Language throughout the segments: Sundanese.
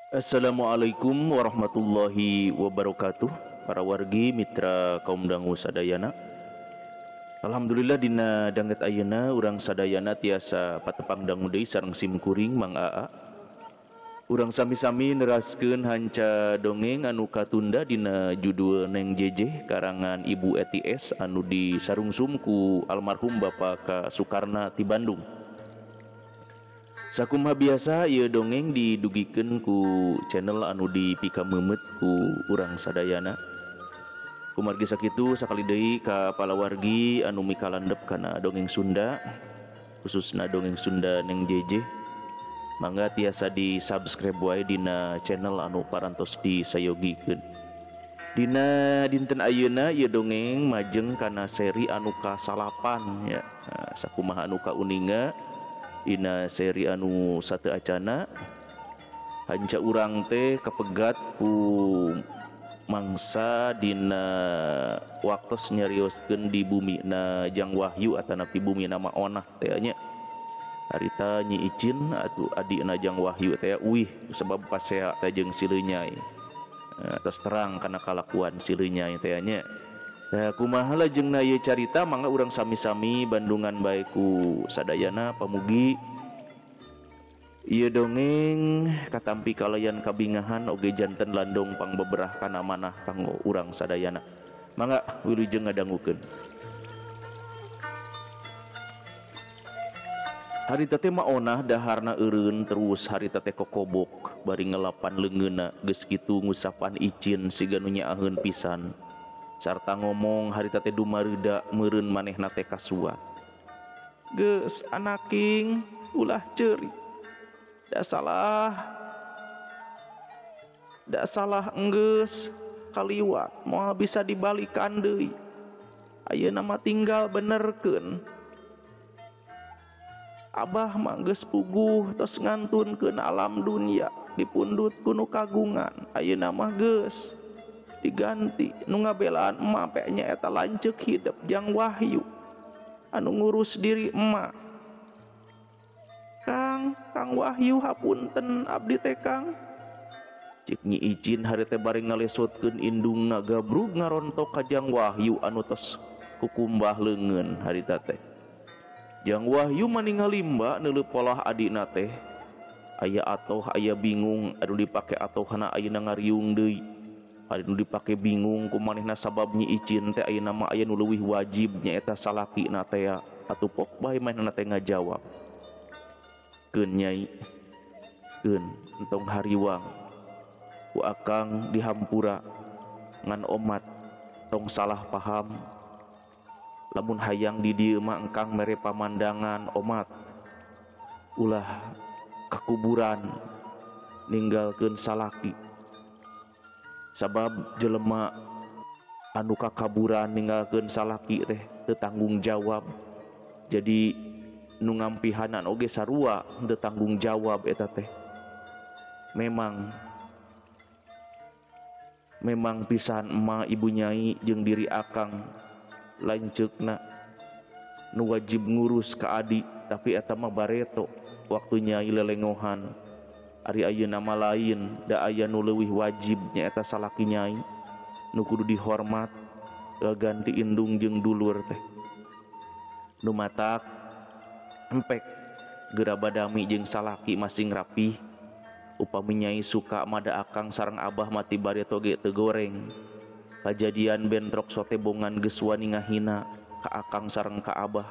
Assalamualaikum warahmatullahi wabarakatuh. Para wargi mitra kaum dangu sadayana. Alhamdulillah dina danget ayeuna urang sadayana tiasa patepang dangu deui sareng sim kuring Mang Aa. Urang sami-sami neraskeun hanca dongeng anu katunda dina judul Neng Jejeh karangan Ibu Eti S anu disarungsum ku almarhum Bapak K. Sukarna ti Bandung. Sakumaha biasa ieu dongeng didugikeun ku channel anu dipikameumeut ku urang sadayana. Kumargi sakitu sakali deui ka palawargi anu mikalandep kana dongeng Sunda, khususna dongeng Sunda Neng Jejeh. Mangga tiasa di subscribe wae dina channel anu parantos disayogikeun. Dina dinten ayeuna ieu dongeng majeng kana seri anu ka-9 ya. Nah, sakumaha anu kauninga dina seri anu sateu acana hanca urang teh kapegat ku mangsa dina waktos nyarioskeun di bumi na Jang Wahyu atanapi bumi nama Onah teh nya. Harita Nyi Icin atuh adikna Jang Wahyu teh uih sebab pasea teh jeung si Leunyai. Tos terang kana kalakuan si Leunyai teh nya. Nah, kumaha lajengna ieu carita mangga urang sami-sami bandungan bae ku sadayana pamugi ieu dongeng katampi kalayan kabingahan oge janten landong pangbeberah kana manah kanggo urang sadayana. Mangga wilujeng ngadangukeun. Harita teh maonah daharna eureun terus harita teh kokobok bari ngelapan leungeunna geus kitu ngusapan icin siga nu nyaaheun pisan. Sarta ngomong harita teh dumareuda meureun manehna teh kasuat. Geus anaking ulah ceurik. Da salah enggeus kaliwat moal bisa dibalikan deui. Ayeuna mah tinggal benerkeun. Abah mah geus puguh tos ngantunkeun alam dunia dipundut ku nu kagungan. Ayeuna mah geus diganti nu ngabelaan emak pe nya eta lanceuk hidep Jang Wahyu anu ngurus diri emak. Kang, Kang Wahyu hapunten abdi teh Kang. Cik Nyi Icin hari teh bari ngalesotkeun indungna gabrug ngarontok ka Jang Wahyu anu tos kukumbah leungeun harita teh. Jang Wahyu maningal limba neuleuh polah adina teh. Aya atoh aya bingung anu dipake atohna ayeuna ngariung deui. Ari nu dipake bingung ku manehna sabab Nyi Icin teh ayeuna mah aya nu leuwih wajib nyaeta salakina teh atuh pok bae manehna teh ngajawab. Keun nyai, keun entong hariwang ku akang dihampura ngan omat tong salah paham. Lamun hayang di dieu mah engkang mere pamandangan omat ulah kakuburan ninggalkeun salaki. Sabab jelema anu kakaburan ninggalkeun salaki teh teu tanggung jawab. Jadi nu ngampihanan oge sarua teu tanggung jawab eta teh. Memang pisan emak ibu nyai jeung diri akang lanceukna nu wajib ngurus ka adi, tapi eta mah bareto waktu nyai lelengohan. Ari ayeuna mah lain, da aya nu leuwih wajib nyaeta salaki nyai nu kudu dihormat ganti indung jeung dulur teh. Nu matak empek geura badami jeung salaki masing rapih. Upami nyai suka mada akang sareng abah mati bareto ge teu goreng. Kajadian bentrok sote bongan geus wani ngahina ka akang sareng ka abah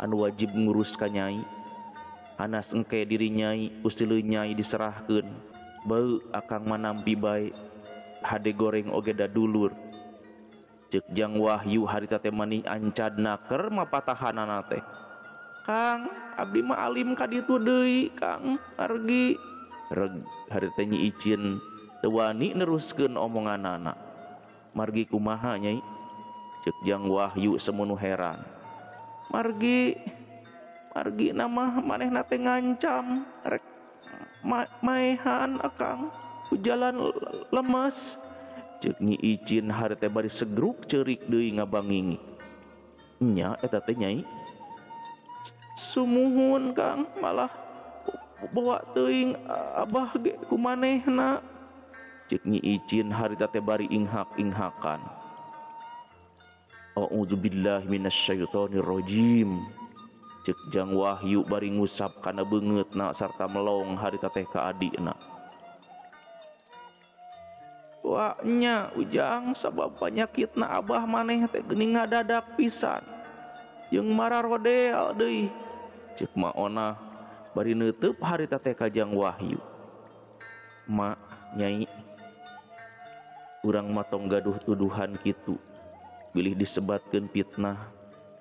anu wajib ngurus ka nyai. Hanas engke diri nyai gusti nyai diserahkeun. Beu akang manampi bae hade goreng oge da dulur. Ceuk Jang Wahyu harita teh mani ancad naker mapatahanana teh. Kang, abdi mah alim ka ditu deui, Kang. Argi reg harita Nyi Icin teu wani neruskeun omonganana. Margi kumaha nyai? Ceuk Jang Wahyu semunu heran. Margi nama manehna teh ngancam rek maehan akang ku jalan lemes. Ceuk Nyi Icin hari teh bari segruk ceurik deui ngabangingi. Nya eta teh nyai. Sumuhun Kang, malah Bawa teuing abah ge ku manehna. Ceuk Nyi Icin harita teh bari inghak-inghakan. A'udzubillahi minasyaitonirrajim. Ceuk Jang Wahyu bari ngusap kana beungeutna sarta melong harita teh ka adina. Wah nya Ujang sabab panyakitna abah maneh teh geuning ngadadak pisan. Jeung mararodel deui. Ceuk Ma Onah bari neuteub harita teh ka Jang Wahyu. Ma nyai urang mah tong gaduh tuduhan kitu bilih disebatkeun fitnah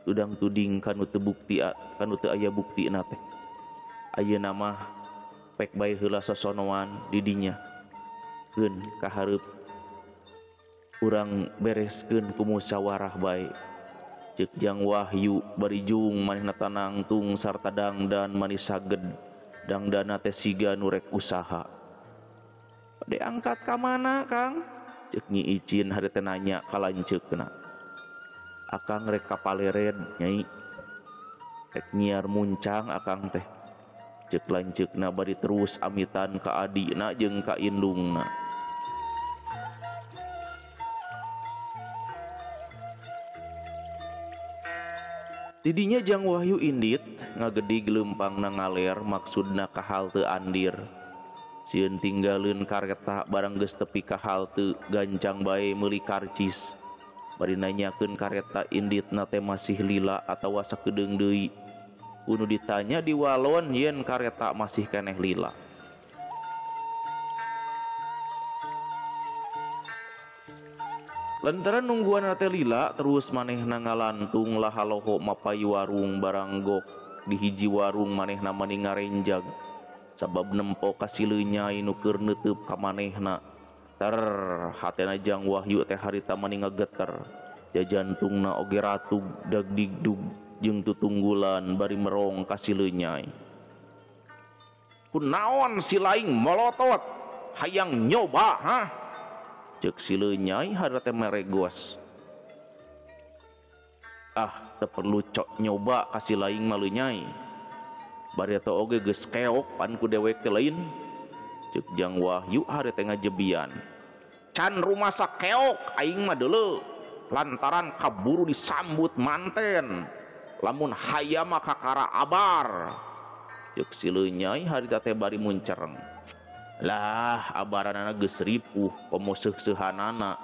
tudang tuding kanu teu bukti kanu teu aya buktina teh. Ayeuna mah pek bae heula sosonoan di dinya keun kahareup urang bereskeun ku musyawarah bae. Ceuk Jang Wahyu bari jung manehna tanangtung sarta dangdan manis saged dangdana teh siga nu rek usaha. Bade angkat ka mana Kang? Ceuk Nyi Icin hari teh nanya ka lanceukna. Akang rek ka Paleren nyai. Rek nyiar muncang akang teh. Ceuk lanceukna bari terus amitan ka adina jeung ka indungna. Tidinya Jang Wahyu indit ngagedig leumpangna ngaler maksudna ka halte Andir. Sieun tinggaleun kareta barang geus tepi ka halte gancang bae meuli karcis. Bari nanyakeun kareta inditna teh masih lila atawa sakedeung deui. Kudu ditanya di walon yen kareta masih keneh lila. Lantaran nungguan teh lila terus manehna ngalantung lah haloho mapai warung barang gok di hiji warung manehna mani ngarenjag. Sabab nempo ka si Leunyai nu keur neuteub ka manehna. Ter hatena Jang Wahyu teh harita mani ngageter. Jajantungna oge ratug dagdigdug jeung tutunggulan bari merong ka si Leunyai. Kunaon si laing molotot hayang nyoba ha? Ceuk si Leunyai harita teh meregos. Ah, teu perlu cok nyoba ka si laing mah Leunyai. Bari eta oge geus keok pan ku dewek teh lain. Ceuk Jang Wahyu hari teh ngajebian. Can rumasa keok aing mah deuleu lantaran kaburu disambut manten. Lamun hayam mah kakara abar. Ceuk si Leunyai harita teh bari muncereng. Lah abaranana geus ripuh komo seuh-seuhanana.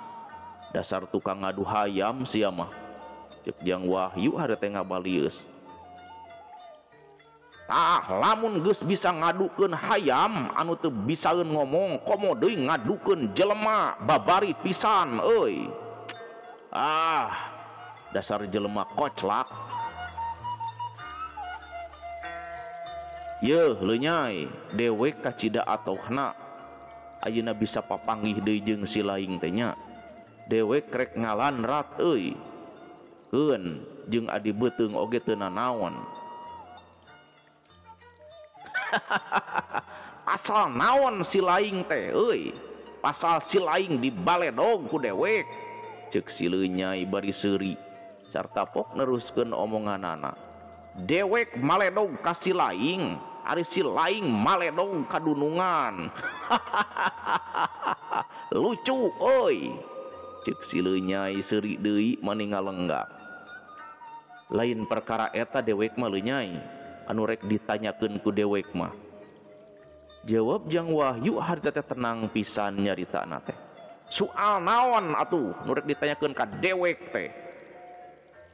Dasar tukang ngadu hayam sia mah. Ceuk Jang Wahyu hari teh ngabalieus. Tah lamun geus bisa ngadukeun hayam anu teu bisaeun ngomong komo deui ngadukeun jelema babari pisan euy. Ah dasar jelema koclak. Yeuh leunyai dewek kacida atohna ayeuna bisa papanggih deui jeung si laing teh nya. Dewek rek ngalanrat euy. Keun jeung adi beuteung oge teu nanaon. Pasal naon si laing teh euy. Pasal si laing dibaledog ku dewek. Ceuk si Leunyai bari seuri sarta pok neruskeun omonganana. Dewek maledog ka si laing, ari si laing maledog ka dunungan. Lucu euy. Ceuk si Leunyai seuri deui mani ngalenggak. Lain perkara eta dewek mah Leunyai anu rek ditanyakeun ku dewek mah. Jawab Jang Wahyu harita teh tenang pisan nyaritana teh. Soal naon atuh nu rek ditanyakeun ka dewek teh.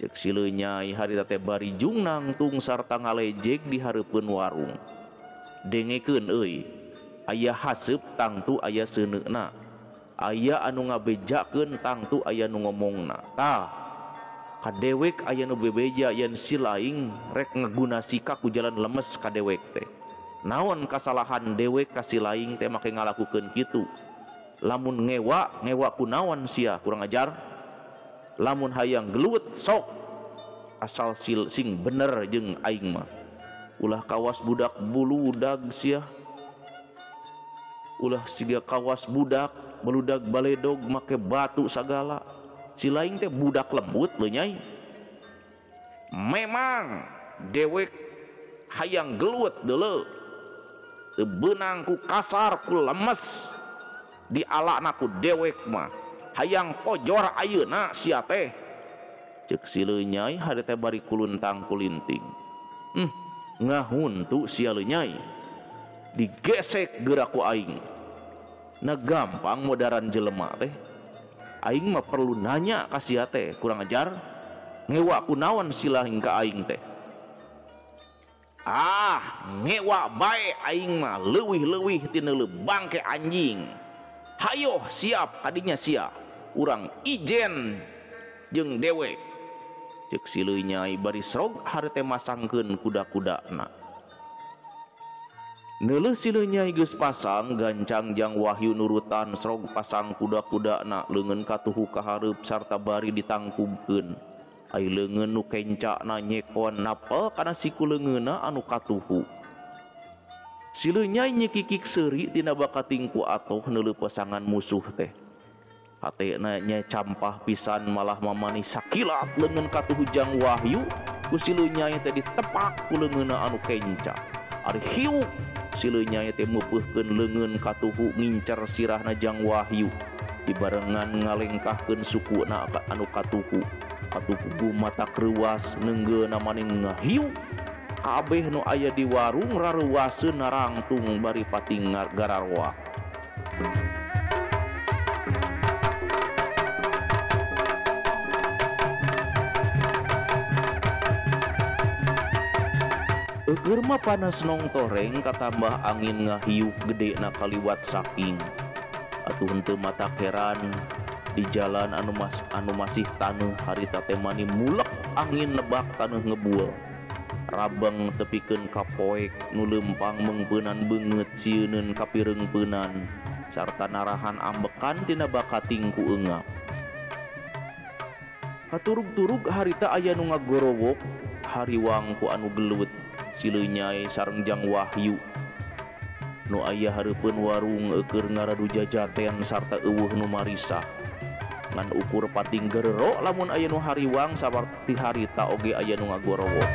Ceuk si Leunyai harita teh bari jung nangtung sarta ngalejeg di hareupeun warung. Dengekeun euy, aya haseup tangtu aya seuneuna. Aya anu ngabejakeun tangtu aya nu ngomongna. Tah ka dewek aya nu bebeja yen si laing rek ngaguna sikap ku jalan lemes ka dewek teh. Naon kasalahan dewek ka si laing teh make ngalakukeun kitu. Lamun ngewa, ngewa ku naon sia kurang ajar. Lamun hayang gelut sok asal sing bener jeung aing mah. Ulah kawas budak buludag sia. Ulah siga kawas budak beludag baledog make batu sagala. Si laing teh budak lembut leunyai. Memang dewek hayang gelut deuleu. Teu beunang ku kasar ku lemes dialakna ku dewek mah. Hayang kojor ayeuna sia teh. Ceuk si Leunyai harita bari kuluntang kulinting. Ngahuntu sia Leunyai. Digesek geura ku aing. Na gampang modaran jelema teh. Aing mah perlu nanya ka sia teh, kurang ajar. Ngewa ku naon silahing ka aing teh. Ah, ngewa bae aing mah leuwih-leuwih tina bangke anjing. Hayoh siap kadinya sia. Urang ijen jeung dewek. Ceuk si Leunyai bari srog harita masangkeun kuda-kudana. Neuleuh si Leunyai geus pasang gancang Jang Wahyu nurutan srog pasang kuda-kudana leungeun katuhu ka hareup sarta bari ditangkubkeun. Ai leungeun nu kencana nyekon napel kana siku leungeunna anu katuhu. Si Leunyai nyekikik seuri tina bakating ku atoh neuleuh pasangan musuh teh. Hatena nya campah pisan malah mamani sakilat leungeun katuhu Jang Wahyu ku si Leunyai teh ditepak ku leungeunna anu kenca. Ari hiuk si Leunyai teh meupeurkeun leungeun katuhu ngincer sirahna Jang Wahyu dibarengan ngalengkahkeun sukuna anu katuhu. Katuhu mata kreuas neunggeuna maning ngahiuk kabeh nu aya di warung rareuwaseun narangtung bari patingar gararwa. Eueur mah panas nong toreng katambah angin ngahiuk gede na kaliwat saking. Atuh henteu mata heran di jalan anu masih taneuh harita teh mani mulek angin lebak taneuh ngebuel. Rabeng tepikeun ka poek nu leumpang meungpeunan beungeut sieuneun kapireungpeunan sarta narahan ambekan tina bakating ku eungap. Katurug-turug harita aya nu ngagorowok hariwang ku anu gelut. Si Leunyai sareng Jang Wahyu nu aya hareupeun warung eueur ngaradu jajaten sarta eueuh nu marisa. Ngan ukur pating gerero lamun aya nu hariwang saperti harita oge aya nu ngagorowok.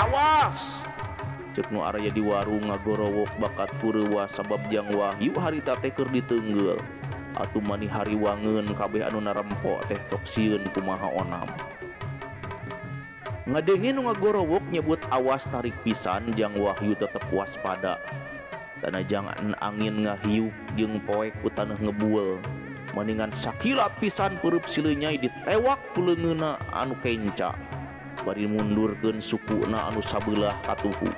Awas! Ceuk nu araya di warung ngagorowok bakat kureuwas sabab Jang Wahyu harita teh keur diteunggeul. Atuh mani hariwangeun kabeh anu narempo teh sok sieun kumaha onam. Ngadenge nu ngagorowok nyebut awas tarik pisan Jang Wahyu tetep waspada. Tanah jangan angin ngahiuk jeung poek ku taneuh ngebuel. Maningan sakilat pisan peureub si Leunyai ditewak ku leungeunna anu kenca. Bari mundurkeun sukuna anu sabelah katuhu.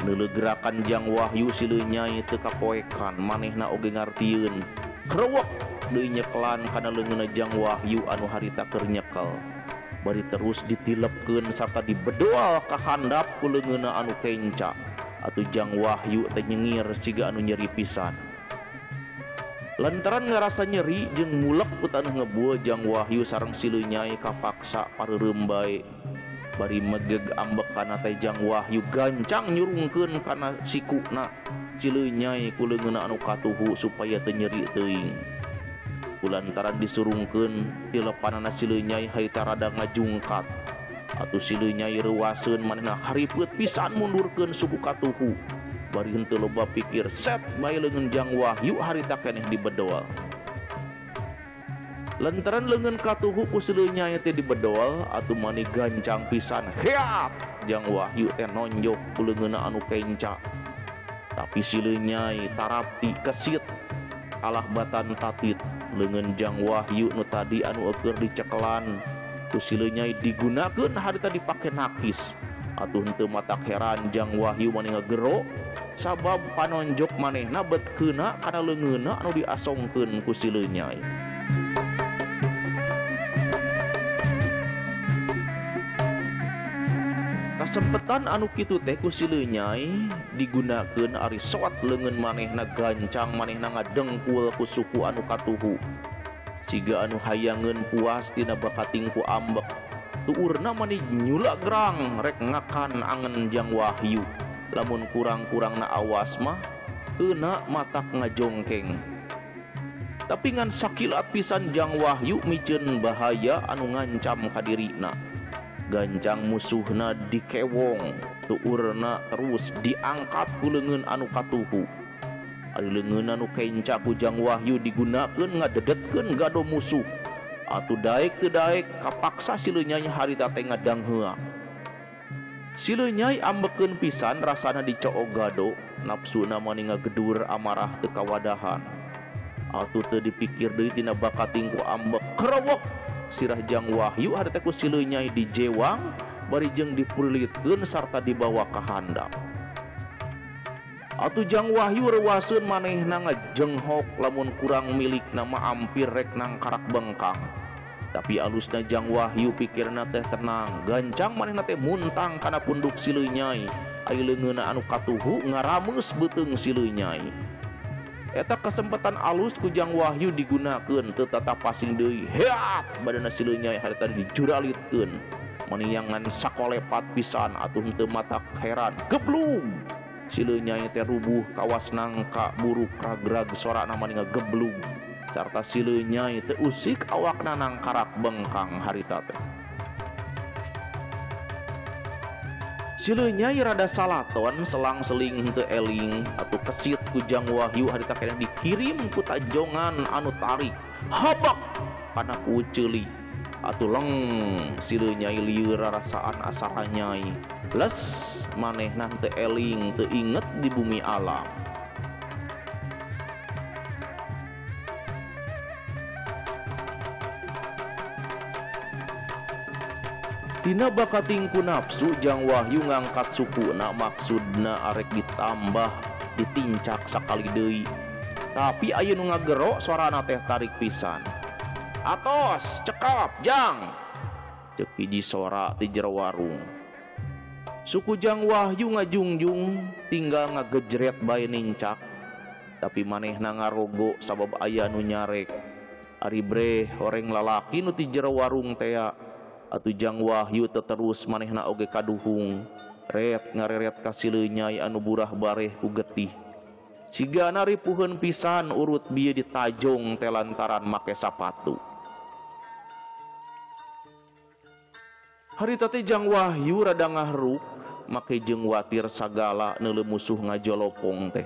Neuleuh gerakan Jang Wahyu si Leunyai teu kapoekan manehna oge ngartieun. Krewek deui nyekelan kana leungeunna Jang Wahyu anu harita keur nyekel. Bari terus ditilepkeun sarta dibedoal ka handap ku leungeunna anu kenca. Atuh Jang Wahyu teh nyengir siga anu nyeri pisan. Lantaran ngarasa nyeri jeung mulek ku taneuh ngebueul Jang Wahyu sareng si Leunyai kapaksa pareureum bae. Bari megeg ambekana teh Jang Wahyu gancang nyurungkeun kana sikuna si Leunyai ku leungeunna anu katuhu supaya teu nyeri teuing. Kulantaran disurungkeun tilepanana si Leunyai harita rada ngajungkat. Atuh si Leunyai reuwaseun manehna haripeuet pisan mundurkeun suku katuhu. Bari henteu loba pikir set bae leungeun Jang Wahyu harita keneh dibedol. Lantaran leungeun katuhu ku si Leunyai teh dibedol atuh mani gancang pisan heat Jang Wahyu teh nonjok ku leungeunna anu kenca. Tapi si Leunyai tarapti kesit alah batan tatit. Leungeun Jang Wahyu nu tadi anu eueur dicekelan ku si Leunyai digunakeun harita dipake nakis. Atuh henteu matak heran Jang Wahyu mani ngagero sabab panonjok manehna bet keuna kana leungeunna anu diasongkeun ku si Leunyai. Kasempetan anu kitu teh ku si Leunyai digunakeun ari soat leungeun manehna gancang manehna ngadengkul ku suku anu katuhu. Siga anu hayangeun puas tina bakating ku ambek. Tuurna mani nyula gerang rek ngakan angen Jang Wahyu. Lamun kurang-kurangna awas mah euna matak ngajongkeng. Tapi ngan sakilat pisan Jang Wahyu miceun bahaya anu ngancam ka dirina. Gancang musuhna dikewong, tuurna terus diangkat ku leungeun anu katuhu. Ari leungeun anu kenca ku Jang Wahyu digunakeun ngadedetkeun gado musuh. Atuh daek teu daek kapaksa si Leunyai harita teh ngadangheua. Si Leunyai ambekeun pisan rasana dicook gado, nafsuna mani ngagedur amarah teu kawadahan. Atuh teu dipikir deui tina bakating ku ambek kerewek. Sirah Jang Wahyu harita ku si Leunyai dijewang bari jeung dipulitkeun sarta dibawa ka handap. Atuh Jang Wahyu reuaseun manehna ngajenghok lamun kurang milik nama ampir rek nangkarak bengkang. Tapi alusna Jang Wahyu pikirna teh tenang, gancang manehna teh muntang kana punduk si Leunyai. Ari leungeunna anu katuhu ngarameus beuteung si Leunyai. Eta kesempatan alus ku Jang Wahyu digunakeun teu tatapasing deui. Heat badanna si Leunyai harita dijuralitkeun. Maniangan sakolepat pisan atuh henteu matak heran. Geblug. Si Leunyai teh rubuh kawas nangka buruk ragrag sorana mani ngageblug. Sarta si Leunyai teu usik awakna nangkarak bengkang harita teh. Si Leunyai rada salaton selang-seling henteu eling atuh kesit ku Jang Wahyu harita keneh dikirim ku tajongan anu tarik. Habak kana ku ceuli. Atuh leng si Leunyai lieur rarasaan asa nyai. Les manehna teu eling teu inget di bumi alam. Tina bakating ku nafsu Jang Wahyu ngangkat sukuna maksudna arek ditambah ditincak sakali deui. Tapi aya nu ngagero sorana teh tarik pisan. Atos cekap Jang, ceuk hiji sora ti jero warung. Suku Jang Wahyu ngajungjung tinggal ngagejret bae nincak. Tapi manehna ngarogo sabab aya nu nyarek. Ari breh horeng lalaki nu ti jero warung tea. Atuh Jang Wahyu teterus manehna oge kaduhung. Ret ngareret ka si Leunyai anu burah bareh ku getih. Sigana ripuheun pisan urut bieu ditajong teh lantaran make sapatu. Harita teh Jang Wahyu rada ngahruk make jeung watir sagala neuleu musuh ngajolopong teh.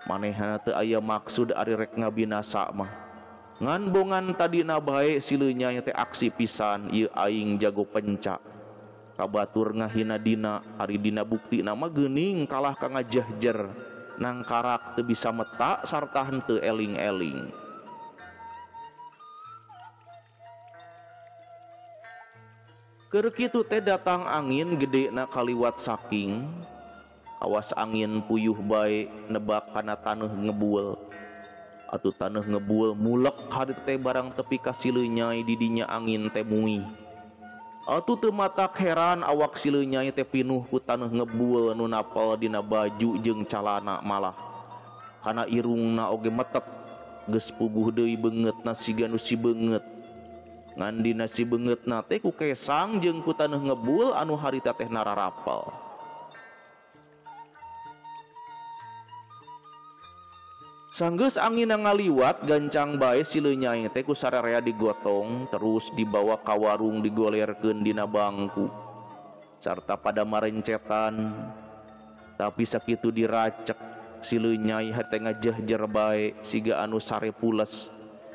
Manehna teu aya maksud ari rek ngabinasa mah. Ngan bongan tadina bae si Leunyai teh aksi pisan ieu aing jago penca. Kabatur ngahina dina ari dina buktina mah geuning kalah ka ngajehjer nangkarak teu bisa meta sarta henteu eling-eling. Keur kitu teh datang angin gedena kaliwat saking awas angin puyuh bae nebak kana taneuh ngebul. Atuh taneuh ngebul mulek harita teh barang tepi ka si Leunyai didinya angin teh muih. Atuh teu matak heran awak si Leunyai teh pinuh ku taneuh ngebul nu napal dina baju jeung calana malah. Kana irungna oge metet geus puguh deui beungeutna siga nu si beungeut. Ngan dina si beungeutna teh ku kesang jeung ku taneuh ngebul anu harita teh nararapal. Sanggeus angin ngaliwat gancang bae si Leunyai teh ku sararea digotong terus dibawa ka warung digolerkeun dina bangku sarta pada marencetan. Tapi sakitu diracek si Leunyai hate ngajehjer bae siga anu sare pules.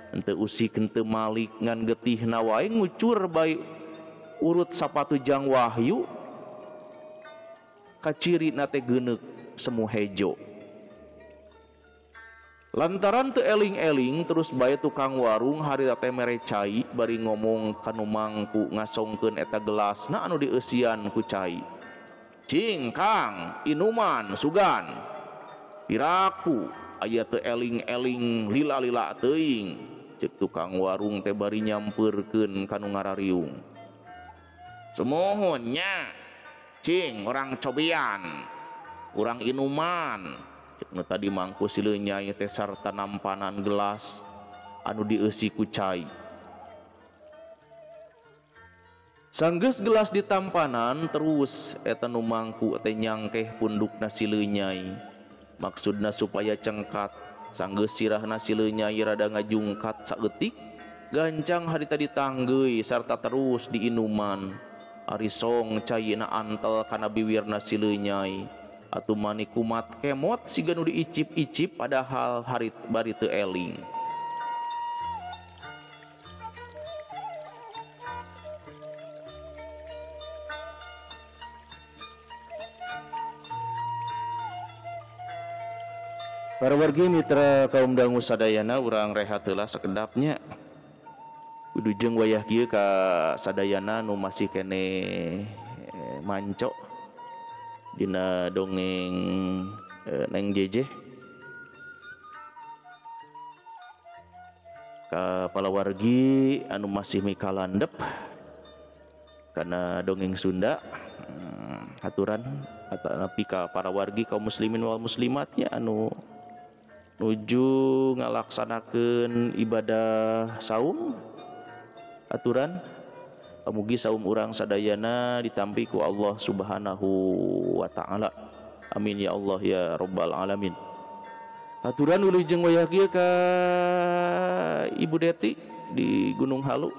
Henteu usik henteu malik ngan getihna wae ngucur bae urut sapatu Jang Wahyu kacirina teh geuneuk semu hejo. Lantaran teu eling-eling terus bae tukang warung harita teh mere cai bari ngomong kanu mangku ngasongkeun eta gelasna anu dieusian ku cai. Cing Kang, inuman sugan. Piraku aya teu eling-eling lila-lila teuing. Ceuk tukang warung teh bari nyampeurkeun kanu ngarariung. Sumuhun nya. Cing urang cobian. Urang inuman. Ceuk nu tadi mangku si Leunyai teh sarta nampanan gelas anu dieusi ku cai. Sanggeus gelas ditampanan terus eta nu mangku teh nyangkeh pundukna si Leunyai. Maksudna supaya cengkat. Sanggeus sirahna si Leunyai rada ngajungkat saeutik, gancang harita ditanggeui sarta terus diinuman. Ari song caina antel kana biwirna si Lenyai. Atuh mani kumat kemot siga nu diicip-icip padahal harit bari teu eling. Para wargi mitra kaum dangu sadayana urang rehat heula sakedapnya. Wilujeng wayah kieu ka sadayana nu masih keneh manco dina dongeng Neng Jejeh. Ka palawargi anu masih mikalandep kana dongeng Sunda, aturan atanapi ka para wargi kaum muslimin wal muslimatnya anu nuju ngalaksanakeun ibadah saum, aturan pamugi saum urang sadayana ditampi ku Allah Subhanahu wa taala. Amin ya Allah ya rabbal alamin. Aturan wilujeng wayah kieu ka Ibu Deti di Gunung Halu.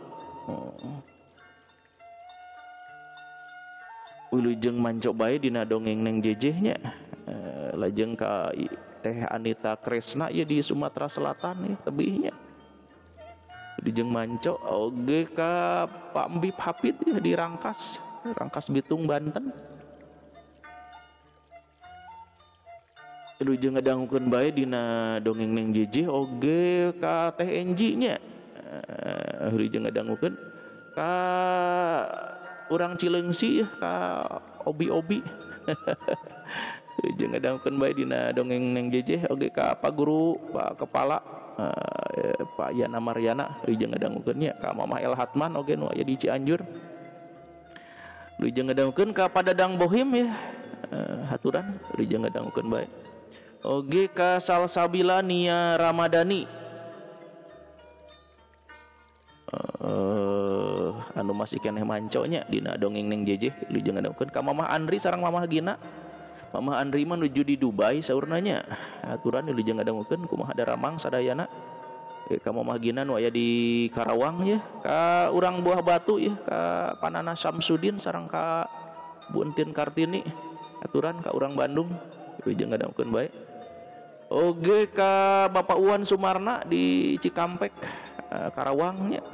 Wilujeng manco bae dina dongeng Neng Jejehnya. Lajeng ka Teh Anita Kresna ya di Sumatera Selatan ya tebihnya. Wilujeng manco oge ka Pak Mbip Hapid ya di Rangkas, Rangkas Bitung Banten. Wilujeng ngadangukeun bae dina dongeng Neng Jejeh oge ka Teh Enji nya. Wilujeng ngadangukeun ka urang Cileungsi ya ka Obi-obi. Wilujeng ngadangukeun bae dina dongeng Neng Jejeh oge ka Pak Guru, Pak Kepala, Pak Yana Mariana, wilujeng ngadangukeun nya ka Mamah El Hatman oge nu aya di Cianjur. Wilujeng ngadangukeun ka Pak Dadang Bohim ya, haturan wilujeng ngadangukeun bae. Oge ka Salsabila Nia Ramadhani, anu masih keneh manconya dina dongeng Neng Jejeh wilujeng ngadangukeun ka Mamah Andri sareng Mamah Gina. Mamah Andri mah nuju di Dubai saurna nya. Aturan wilujeng ngadangukeun kumaha daramang sadayana. Ka Mamah Gina nu aya di Karawang ya, ka urang Buah Batu ya, ka Panana Samsudin sareng ka Bu Entin Kartini. Aturan ka urang Bandung wilujeng ngadangukeun bae. Oge ka Bapak Uwan Sumarna di Cikampek, Karawang nya.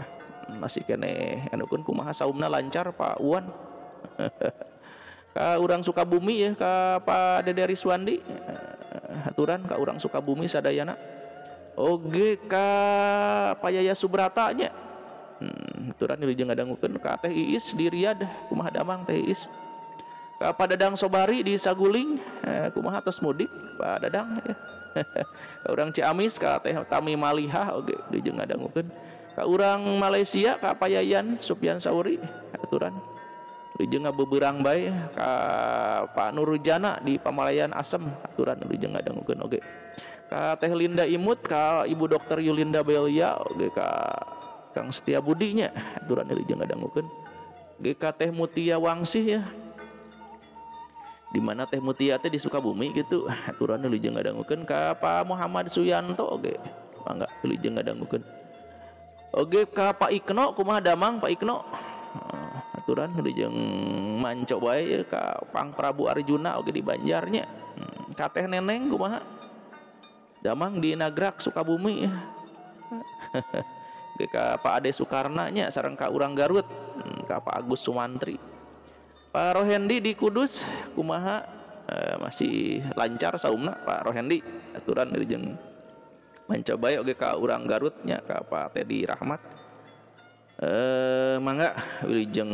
Masih keneh anukeun kumaha saumna lancar Pak Uwan. Ka urang Sukabumi ya, ka Pak Dede Riswandi, aturan ka urang Sukabumi sadayana. Oge ka Pak Yaya Subrata nya. Aturan wilujeng ngadangukeun ka Teh Iis di Riyadh, kumaha damang Teh Iis. Ka Pak Dadang Sobari di Saguling, kumaha tos mudik Pak Dadang ya. Ka urang Ciamis ka Teh Tami Malihah oge wilujeng ngadangukeun. Ka urang Malaysia ka Pak Yayan Supyan Sauri, aturan wilujeng ngabeberang bae ka Pak Nurjana di Pamalayan Asem, aturan wilujeng ngadangukeun oge. Ka Teh Linda Imut, ka Ibu Dokter Yulinda Belia oge, ka Kang Setia Budi nya, aturan wilujeng ngadangukeun. Oge ka Teh Mutia Wangsih ya. Di mana Teh Mutia teh di Sukabumi gitu, aturan wilujeng ngadangukeun. Ka Pak Muhammad Suyanto oge, mangga wilujeng ngadangukeun. Oge ka Pak Ikno, kumaha damang Pak Ikno, aturan wilujeng manco bae ya, ka Pang Prabu Arjuna oge di Banjarnya. Ka Teh Neneng kumaha damang di Nagrak Sukabumi ya. Oge ka Pak Ade Sukarna nya sareng ka urang Garut, ka Pak Agus Sumantri. Pak Rohendi di Kudus kumaha, masih lancar saumna Pak Rohendi, aturan wilujeng manco bae oge ka urang Garutnya ka Pak Teddy Rahmat. Mangga wilujeng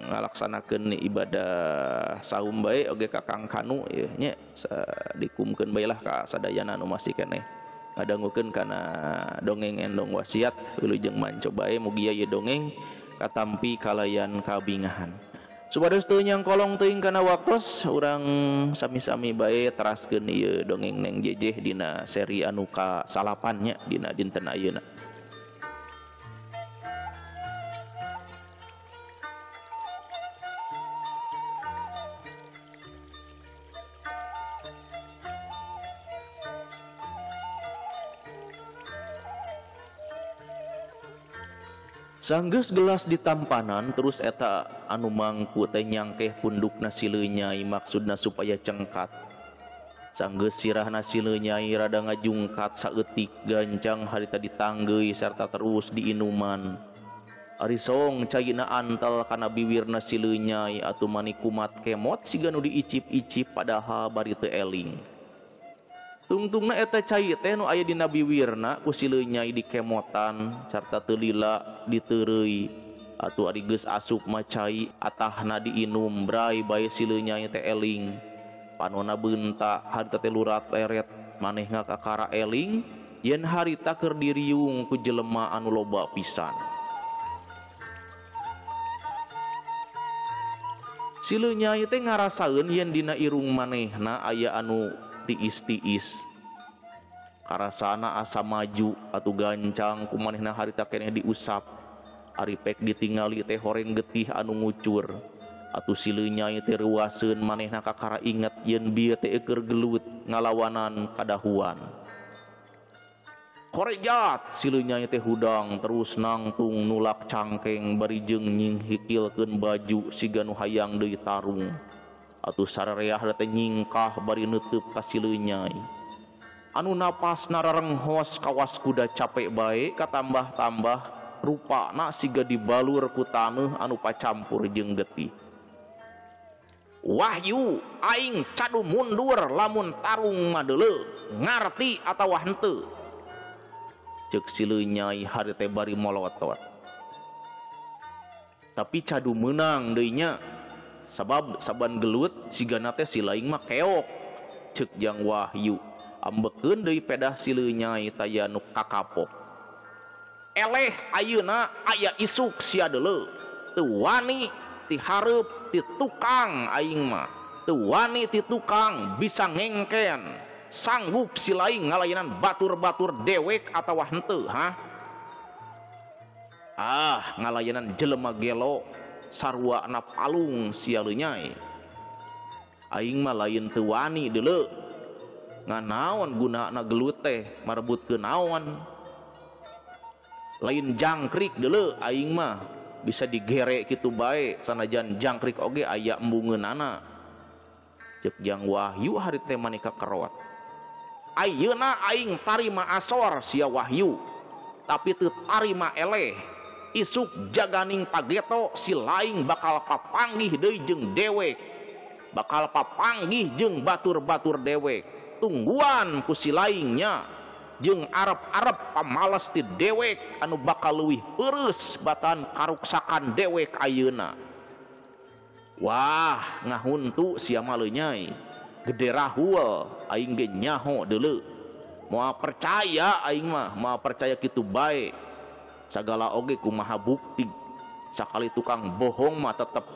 ngalaksanakeun ibadah saum bae oge ka Kang Kanu ieu nya, dikumkeun bae lah ka sadayana anu masih keneh ngadangukeun kana dongeng endong wasiat. Wilujeng manco bae mugia ieu dongeng katampi kalayan kabingahan. Supados teu nyangkolong teuing kana waktos, urang sami-sami bae teraskeun ieu dongeng Neng Jejeh dina seri anu ka-salapan nya dina dinten ayeuna. Sanggeus gelas ditampanan terus eta anu mangku teh nyangkeh pundukna si Leunyai maksudna supaya cengkat. Sanggeus sirahna si Leunyai rada ngajungkat saeutik gancang harita ditanggeui sarta terus diinuman. Ari song caina antel kana biwirna si Leunyai atuh mani kumat kemot siga nu diicip-icip padahal bari teu eling. Tungtungna eta cai teh nu aya dina biwirna ku si Leunyai dikemotan sarta teu lila diteureuy. Atuh ari geus asup mah cai atahna diinum bray bae si Leunyai teh eling. Panona beunta harita teh lurat leret manehna kakara eling yen harita keur diriung ku jelema anu loba pisan. Si Leunyai teh ngarasaeun yen dina irung manehna aya anu tiis-tiis. Karasana asa maju atuh gancang ku manehna harita keneh diusap. Ari pek ditingali teh horeng getih anu ngucur. Atuh si Leunyai teh reuaseun manehna kakara inget yen bieu teh keur gelut ngalawanan kadahuan. Korejat si Leunyai teh hudang terus nangtung nulak cangkeng bari jeung nyingkilkeun baju siga nu hayang deui tarung. Atuh sarereah teh nyingkah bari neuteub ka si Leunyai. Anu napas nararenghos kawas kuda capek bae katambah-tambah rupana siga dibalur ku taneuh anu pacampur jeung getih. Wahyu aing cadu mundur lamun tarung mah deuleu ngarti atawa henteu. Ceuk si Leunyai hari teh bari molotot. Tapi cadu meunang deui nya sabab saban gelut sigana teh si laing mah keok. Ceuk Jang Wahyu ambekeun deui pedah si Leunyai taya nu kakapok. Eleh ayeuna aya isuk sia deuleu teu wani ti hareup ti tukang aing mah teu wani ti tukang bisa ngengken sanggup si laing ngalayanan batur-batur dewek atawa henteu ha. Ah ngalayanan jelema gelo sarua na palung sia Leunyai. Aing mah lain teu wani deuleu ngan naon gunana gelut teh marebutkeun naon. Lain jangkrik deuleu aing mah bisa digerek kitu bae sanajan jangkrik oge aya embungeunana. Ceuk Jang Wahyu hari teh maneka kerot. Ayeuna aing tarima asor sia Wahyu tapi teu tarima eleh. Isuk jaganing pageto si laing bakal papanggih deui jeung dewek. Bakal papanggih jeung batur-batur dewek. Tungguan ku si laingnya jeung arep-arep pamales ti dewek anu bakal leuwih peureus batan karuksakan dewek ayeuna. Wah ngahuntu sia mah Leunyai gede rahul aing ge nyaho deuleu. Moal percaya aing mah moal percaya kitu bae. Sagala oge kumaha bukti. Sakali tukang bohong mah tetep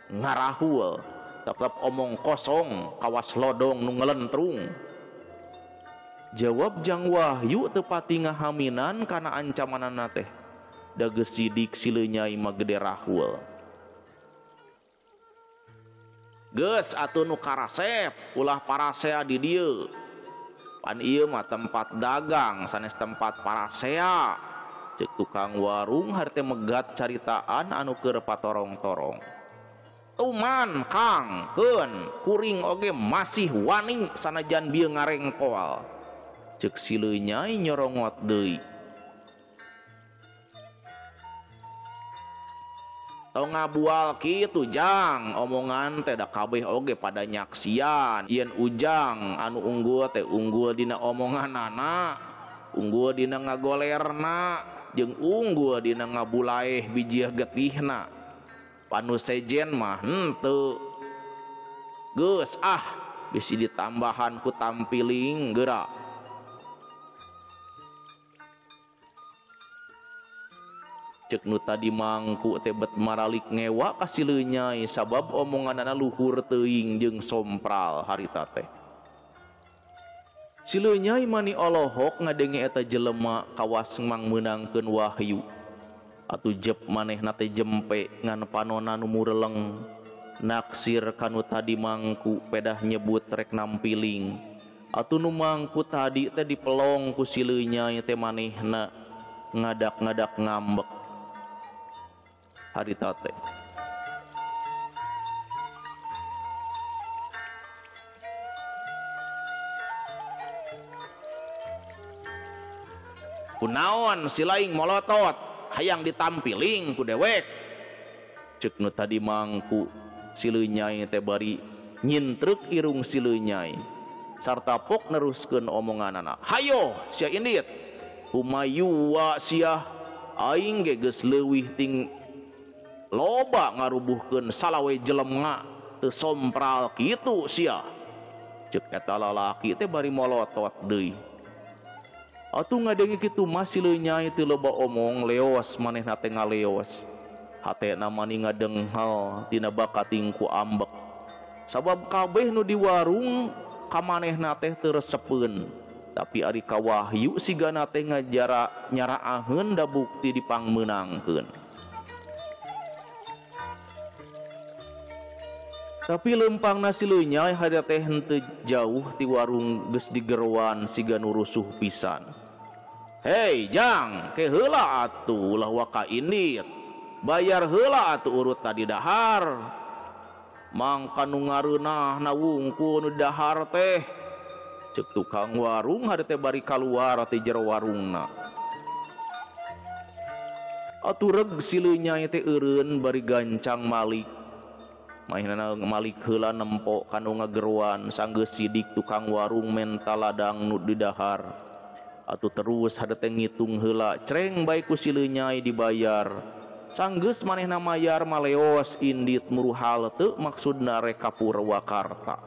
ngarahul, tetep omong kosong kawas lodong nu ngelentrung. Jawab Jang Wahyu teu pati ngahaminan kana ancamanana teh. Da geus sidik si Leunyai mah gede rahul. Geus atuh nu karasep ulah parasea di dieu. Pan ieu mah tempat dagang sanes tempat parasea. Ceuk tukang warung harite megat caritaan anu keur patorong-torong. Tuman Kang keun kuring oge masih wani sanajan bieu ngarengkoal. Ceuk si Leunyai nyorongot deui. Tong ngabual kitu Jang, omongan teh da kabeh oge pada nyaksian yen Ujang anu unggul teh unggul dina omonganana, unggul dina ngagolerna, jeung unggul dina ngabulaeh bijiah getihna. Panu sejen mah henteu. Geus ah bisi ditambahan ku tampiling geura. Ceuk nu tadi mangku teh bet maralik ngewa ka si Leunyai sabab omonganana luhur teuing jeung sompral harita teh. Si Leunyai mani olohok ngadenge eta jelema kawas mangmeunangkeun Wahyu. Atuh jep manehna teh jempe ngan panona nu mureleng naksir kanu tadi mangku pedah nyebut rek nampiling. Atuh nu mangku tadi teh dipelong ku si Leunyai teh manehna ngadak-ngadak ngambek. Harita teh. Kunaon si laing molotot hayang ditampiling ku dewek. Ceuk nu tadi mangku si Leunyai teh bari nyintrek irung si Leunyai sarta pok neruskeun omonganana. Hayo sia indit humayua sia aing ge geus leuwih ting loba ngarubuhkeun salawe jelema teu sompral kitu sia. Ceuk eta lalaki teh bari molotot deui. Atuh ngadenge kitu mah si Leunyai teu loba omong leos manehna teh ngaleos. Hatena mani ngadenghal tina bakating ku ambek. Sabab kabeh nu di warung ka manehna teh teu resepeun. Tapi ari ka Wahyu sigana teh ngajara nyaraaheun da bukti dipangmeunangkeun. Tapi lempangna si Leunyai harita teh henteu jauh ti warung geus digeroan siga nu rusuh pisan. Hei jang, ke heula atuh ulah waka indit. Bayar heula atuh urut tadi dahar. Mangka nu ngareunahna wungkul nu dahar teh. Ceuk tukang warung harita teh bari kaluar ti jero warungna. Atuh reg si Leunyai teh eureun bari gancang malik. Mahinana malik heula nempo kanu ngageroan sanggeus sidik tukang warung menta ladang nu didahar. Atuh terus hade teh ngitung heula creng bae ku si Leunyai dibayar. Sanggeus manehna mayar maleos indit muruhal teu maksudna rek ka Purwakarta.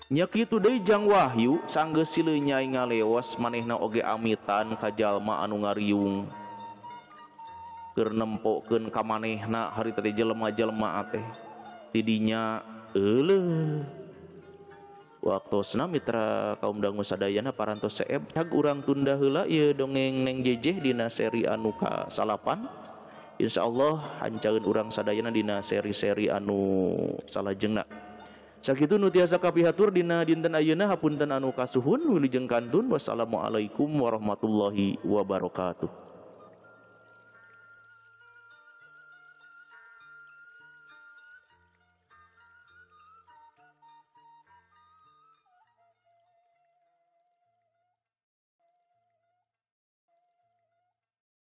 Nya kitu deui Jang Wahyu sanggeus si Leunyai ngaleos manehna oge amitan ka jalma anu ngariung. Keur nempokeun ka manehna harita teh jelema-jelema teh tidinya euleuh. Waktosna mitra kaum dangu sadayana parantos seeb cag urang tunda heula ieu dongeng Neng Jejeh dina seri anu ka-9. Insyaallah hancaeun urang sadayana dina seri-seri anu salajengna. Sakitu nu tiasa kapihatur dina dinten ayeuna hapunten anu kasuhun wilujeng kantun. Wassalamualaikum warahmatullahi wabarakatuh.